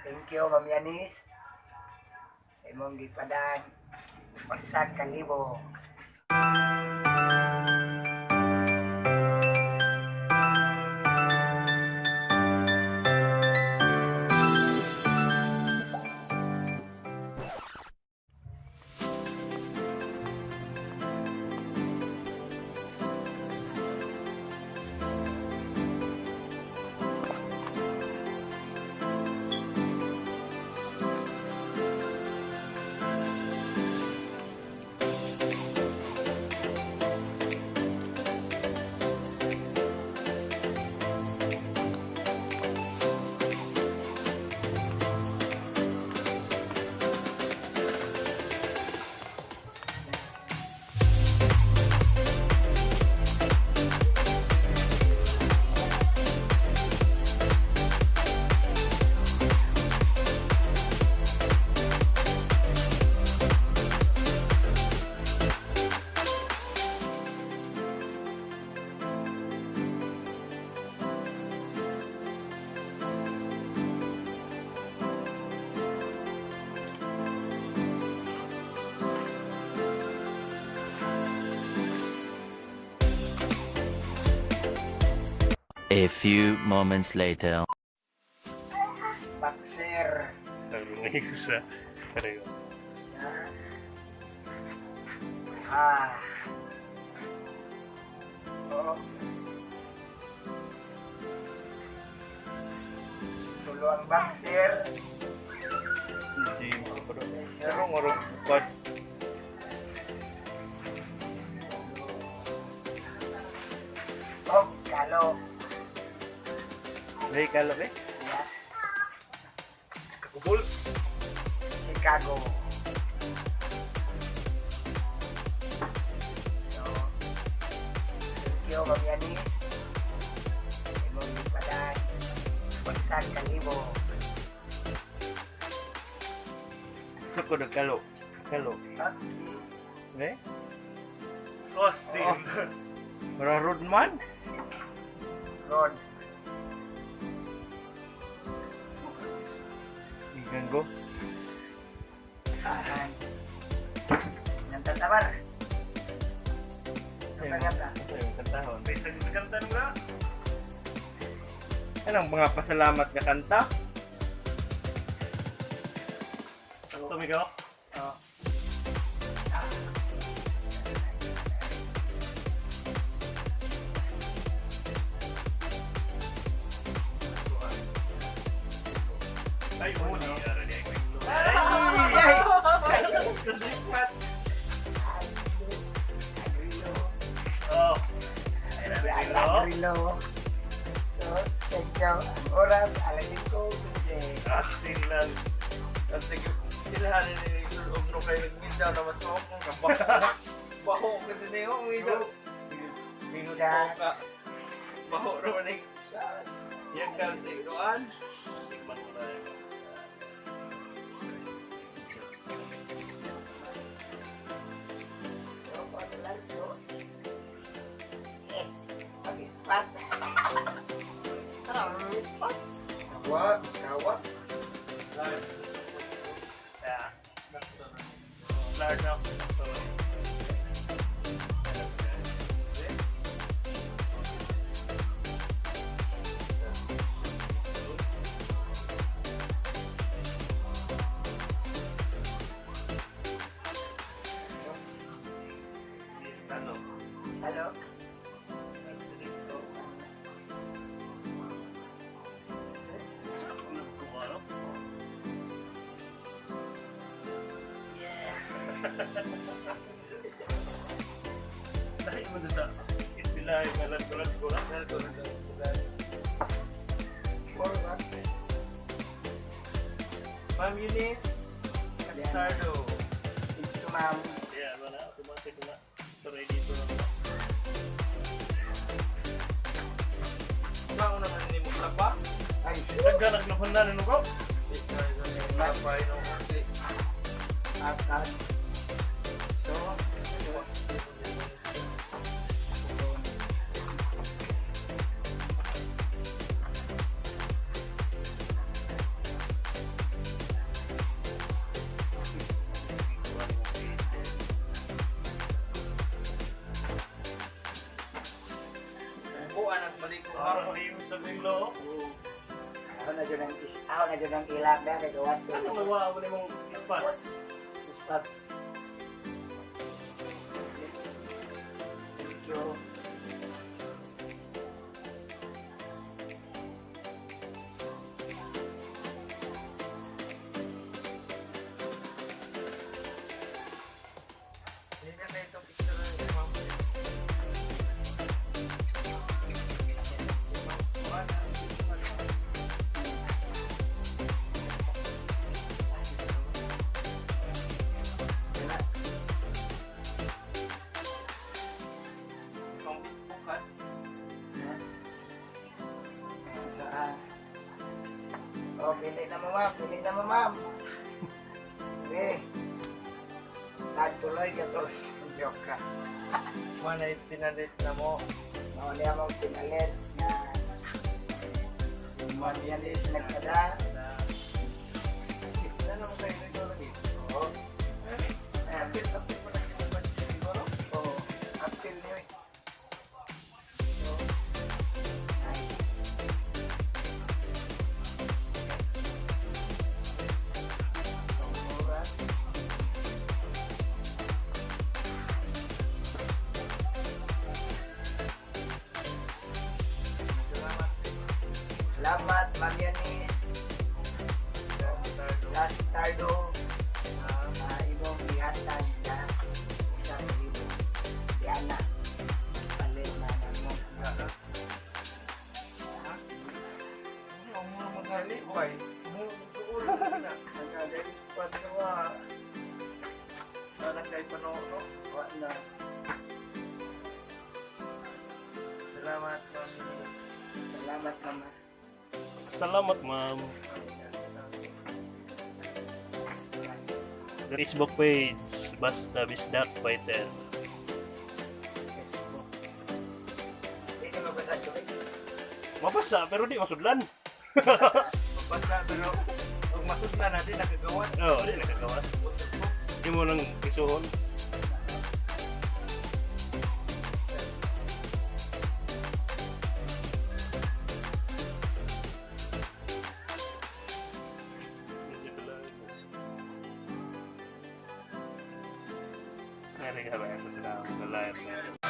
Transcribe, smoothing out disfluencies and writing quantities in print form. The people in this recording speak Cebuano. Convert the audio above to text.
Thank you, Ma'am Yanis, sa imong gipadaan 1,000. A few moments later. Boxer. Sa Pero Sa ah. Oh. Tulo ang boxer. James pero pero ngorong bukad. Oh, kalo. May kalo eh. Yeah. Bulls. Chicago. So, thank you, Ma'am Yanis. Imong gipadaan 1,000. Sa ko kalo. Kalo. Okay. Eh? Austin. Oh. Para Rodman? Ron. Ikan ko. Ahan. Nantantabar. Kanta. Sa yung kantahon. May isang kanta nung. Anong mga pasalamat nga kanta? Sakto, Mikaw? Oh. Ay, oo, di. Ay! Kalipat! Agrilo. Oh. Agrilo. So, thank you. Ang oras, alas 5:15. Austin lang. At ilhan ni og no kay nagmindaw na mas mao kung kabaho. Baho kasi niyo minsan. Minus ko ka. Baho ro ni Sus. yan ka sa inuan. Tikman ko na yun. So, paglan ko. Eh, mag-spot. Tara, mag-spot. Kawa, kawa. Yeah. Lard na ako. Sakto. Ano? Hello. Dahil mo doon sa Itbilay, ngalan ko lang. Four bucks. Ma'am Eunice Castardo. Thank you, ma'am. Yeah, wala. Automatic na. Pero dito na. Mao na man nimo pa. Ay, sure. Nagkanak na na nino ko. Tapay no di. Akan. So, Parang sa bilo. Ako na dyan ang ilak na kay gawat ko. Ano nawa mo nimong spot? Spot. Thank you. Hindi na itong picture ng ma'am. Wala. Pang bukan. Ha? Saan? Oh, pili na mo, ma'am. Pili na mo, ma'am. Okay. Nagtuloy ka tos. Joke ka. Mana pinalit na mo. Mao niya mong pinalit na Ma'am Yanis nagkada. Wala naman kayo siguro dito. Oo. Apil, apil mo na siya ba siguro? Oo. Appeal niyo eh. So, nice. Ang oras. Salamat. Salamat, Ma'am Yanis. Bastardo sa imong gihatag na 1,000. Diana. Palit na namo. Ang mura magali, boy. Mura magtuulo na. Nagagay spot na wa. Wala kay panono. Wa na. Salamat, Ma'am. Salamat, Mama. Salamat, ma'am. Facebook page, Basta Bisdak Fighter. Facebook. Hindi na mabasa, Joy. Mabasa, pero di masudlan. Mabasa pero pag masudla natin nakagawas. Oo, di nakagawas. Di mo nang isuhon. Narinig ka ba? Ito na ang live.